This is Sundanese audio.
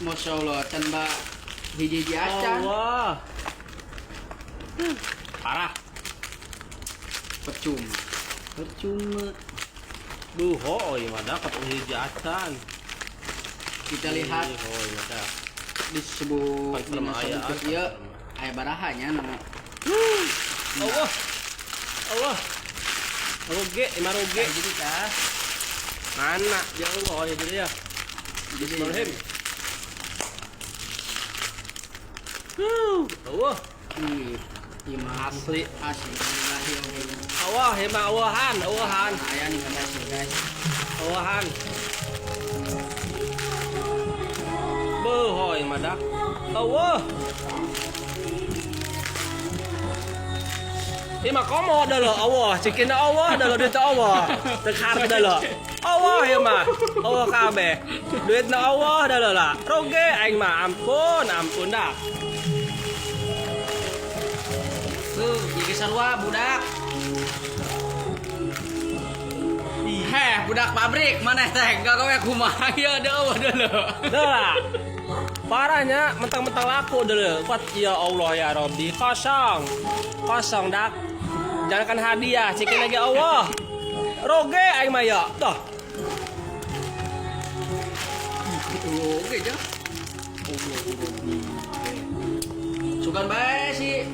Masya Allah, can ba hiji-hiji acan. Allah. Parah. Percuma. Percuma. Duh, oh iya mah dapat hiji acan. Kita lihat Oh iya dah. Disebut Confirm dina aya, sabungkus ieu confirm. Aya barahanya nama. Allah. Allah. Rugi, emang rugi. Jadi kah? Mana? Ya Allah, ya jadi ya. Jadi Bismillahirrahmanirrahim. Huh, Allah. Ih, ieu mah Asli. Asli. Bismillahi oge. Allah, emang Allahan, Allahan, Aya nih, guys, guys. Allahan. Beuh, mah dak. Allah. Ini mah komo dah lo, Allah, cikin Allah dah lo, duit Allah, tekar dah lo. Allah ya mah, Allah kabeh. Duit na Allah dah lo lah. Roge aing mah, ampun, ampun dah. Tuh, jadi sarua budak. Heh, budak pabrik mana teh? Gak kowe kumaha ya da eueuh deuleu. Dah lah. Parahnya mentang-mentang laku dulu. Kuat ya Allah ya Robbi. Kosong. Kosong dak. Jangankan hadiah, cikin lagi Allah. Roge aing mah ya. Tuh. Oke, ja. Sugan bae si